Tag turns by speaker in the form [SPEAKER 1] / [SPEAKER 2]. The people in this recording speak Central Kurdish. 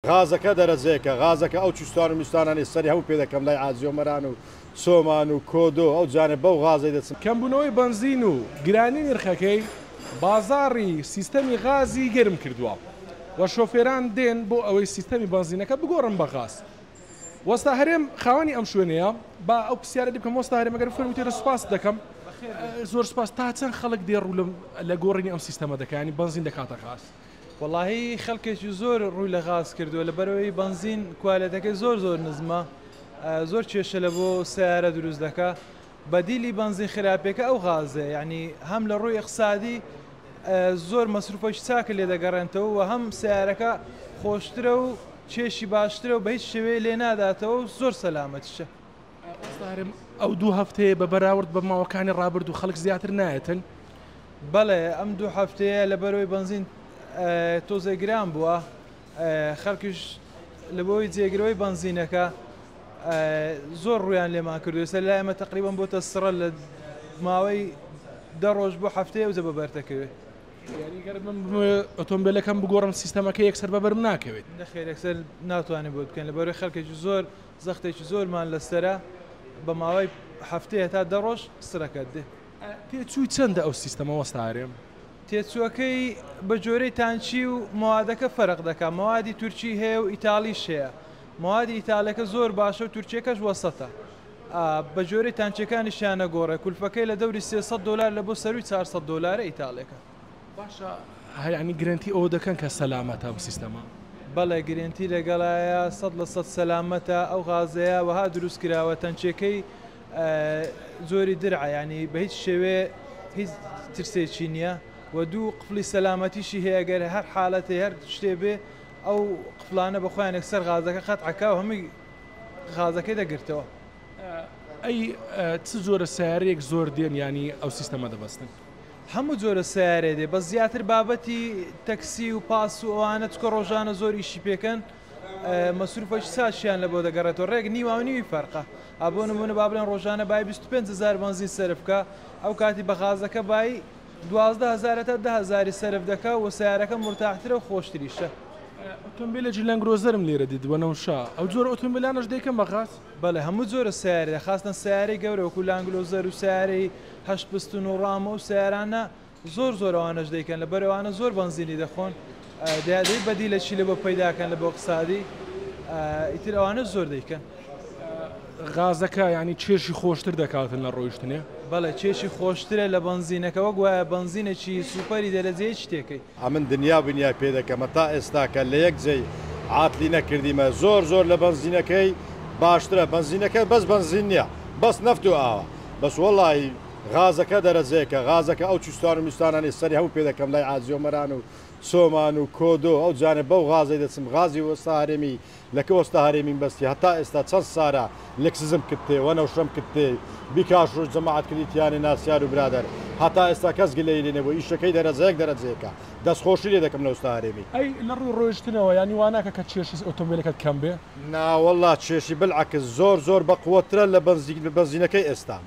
[SPEAKER 1] غازەکە دەرەجەیەکە غازەکە ئەو چوستان و میستانانەی سەری هەموو پێ دەکەم لای عازیۆمەران و سۆمان و کۆدۆ ئەو جانێ بەو غازەی دەچم.
[SPEAKER 2] کەمبوونەوەی بەنزین و گرانی نرخەکەی بازاڕی سیستەمی غازی گەرم کردووە و شۆفێران دێن بۆ ئەوەی سیستەمی بەنزینەکە بگۆڕن بە غاز. وەستا هەرێم خاوەنی ئەم شوێنەیە، با ئەو پرسیارە لێ بکەم وەستا هەرێم ئەگەر بفەرموویت سوپاست دەکەم. زۆر سوپاس. تا چەند خەڵک دێ ڕوو لە گۆڕینی ئەم سیستەمە دەکا یانی بەنزین دەکاتە غاز؟
[SPEAKER 3] وەڵاهی خەڵکێکی زۆر ڕووی لە غاز کردووە لەبەرئەوەی بەنزین کوالێتەکەی زۆر زۆر نزمە زۆر کێشە لە بۆ سەیارە دروست دەکا بەدیلی بەنزین خراپێکە ئەو غازەیە یعنی هەم لە ڕووی ئیقسادی زۆر مەسروفەکی چاکە لێ دەگەڕێنتەوە و هەم سەیارەکە خۆشترە و کێشی باشترە و بە هیچ شێوەیە لێ ناداتەوە و زۆر سەلامەتیشە.
[SPEAKER 2] ئێستا ئەو دوو هەفتەیە بە بەراورد بە ماوەکانی ڕابردوو خەڵک زیاتر نایەتن؟
[SPEAKER 3] بەڵێ ئەم دوو هەفتەیە لەبەرەوەی بەنزین تۆزێ گران بووە خەڵکیش لەبەوەی جێگرەوەی بەنزینەکە زۆر ڕویان لێمان کردو ئێستا لای ئێمە تقریبا بۆتە سڕە لە ماوەی 10 ڕۆژ بۆ هەفتەیە ئەوجە بەبەرتەکەوێت.
[SPEAKER 2] یانی گەر من بمەوێ ئۆتۆمبیلەکەم بگۆڕم سیستەمەکە یەکسەر بەبەرم ناکەوێت؟
[SPEAKER 3] نەخێر یەکسەر ناتوانین بۆت بکەین لەبەرەوەی خەڵکێکی زۆر زەختێکی زۆرمان لەسەرە بە ماوەی هەفتەیە تا 10 ڕۆژ سڕەکەت دێ.
[SPEAKER 2] تێچووی چەندە ئەو سیستەمە وەستا هەرێم؟
[SPEAKER 3] تێچووەکەی بە جۆرەی تانکی و مەوادەکە فەرق دەکا مەوادی تورکی هەیە و ئیتاڵیش هەیە مەوادی ئیتاڵیەکە زۆر باشە و تورکیەکەش وەسەتە بە جۆرەی تانکیەکانیشیان نەگۆڕێ کولفەکەی لە دەوری 300 دۆلار لە بۆ سەروی 400 دۆلارە ئیتاڵیەکە.
[SPEAKER 2] باشە یانی گرەنتی ئەوە دەکەن کە سەلامەتە ئەم سیستەمە؟
[SPEAKER 3] بەڵێ گرێنتی لەگەڵایە 100% سەلامەتە ئەو غازەیە وەها دروست کراوە تەنکیەکەی جۆری درعە یانی بە هیچ شێوەیە هیچ ترسێکی نییە و دوو قفلی سەلامەتیشی هەیە گەر هەر حالەتێ هەر شتێ بێ ئەو قفلانە بە خۆیان یەکسەر غازەکە قەتعەکا و هەمووی غازەکەی دەگرتەوە.
[SPEAKER 2] ئەی چ جۆرە سەیارەیەک زۆر دێن یانی ئەو سیستەمە دەبەستن؟
[SPEAKER 3] هەموو جۆرە سەیارەیە دێ بەس زیاتر بابەتی تەکسی و پاس و ئەوانە چکە ڕۆژانە زۆر ئیشی پێکەن مەسروفەکی چاکیان لە بۆ دەگەڕێتەوە ڕێک نیوا و نیوی فەرقە ئا بۆ نمونە با بڵێن ڕۆژانە بای 25 هەزار بەنزین سەرف بکا ئەو کاتی بە غازەکە بای 12 هەزار هەتا 10 هەزاری سەرف دەکا و سەیارەکە مورتاحترە و خۆشتریشە.
[SPEAKER 2] ئۆتۆمبیلێکی لەنگرۆزەرم لێرە دیت وەنەوشە ئەو جۆرە ئۆتۆمبیلانەش دەیکەن بە غاز؟
[SPEAKER 3] بەڵێ هەموو جۆرە سەیارەیە خاستەن سەیارەی گەورە وەکو لانگلۆزەر و سەیارەی هەشت پستن و ڕامە و سەیارانە زۆر زۆر ئەوانەش دەیکەن لەبەر ئەوانە زۆر بەنزینی دەخۆن دەیادەی بەدیلە چی لە بۆ پەیداکەن لە بۆ اقتصادی ئیتر ئەوانە زۆر دەیکەن.
[SPEAKER 2] غازەکە یانی چێژی خۆشتر دەکاتن لە ڕۆیشتنێ؟
[SPEAKER 3] بەڵێ چێژی خۆشترە لە بەنزینەکە وەک وایە بەنزینێکی سوپەری دەرەجە یەکی تێکەی.
[SPEAKER 1] ئەمن دنیا بنیای پێ دەکەمە تا ئێستاکە لە یەک جێی عاتلی نەکردیمە زۆر زۆر لە بەنزینەکەی باشترە بەنزینەکە بەس بەنزین نیە بەس نەفت و ئاوە بەس وەڵاهی غازەکە دەرەجەیەکە غازەکە ئەو چوستان و میستانانەی سەری هەموو پێ دەکەم لای عازیۆمەران و سۆمان و کۆدۆ ئەو جانێ بەو غازەی دەچم غازی وەستا هەرێمی لەکە وەستا هەرێمیم بەستی هەتا ئێستا چەند سارە لکسزم کردتێ وەنەوشەم کردتێ بیکاش ڕۆژ جەماعەت کردیتیانێ ناسیار و برادەر هەتا ئێستا کەس گلەیی لێ نەبووە ئیشەکەی دەرەجەیەک دەرەجەیەکە دەست خۆشی لێ دەکەم لە وەستا هەرێمی.
[SPEAKER 2] ئەی لە ڕووی ڕۆیشتنەوە یانی واناکە کە کێشی ئۆتۆمبیلەکەت کەم بێ؟
[SPEAKER 1] ناوەڵا کێشی بلعکس زۆر زۆر بەقوەترە لە بەنزینەکەی ئێستا.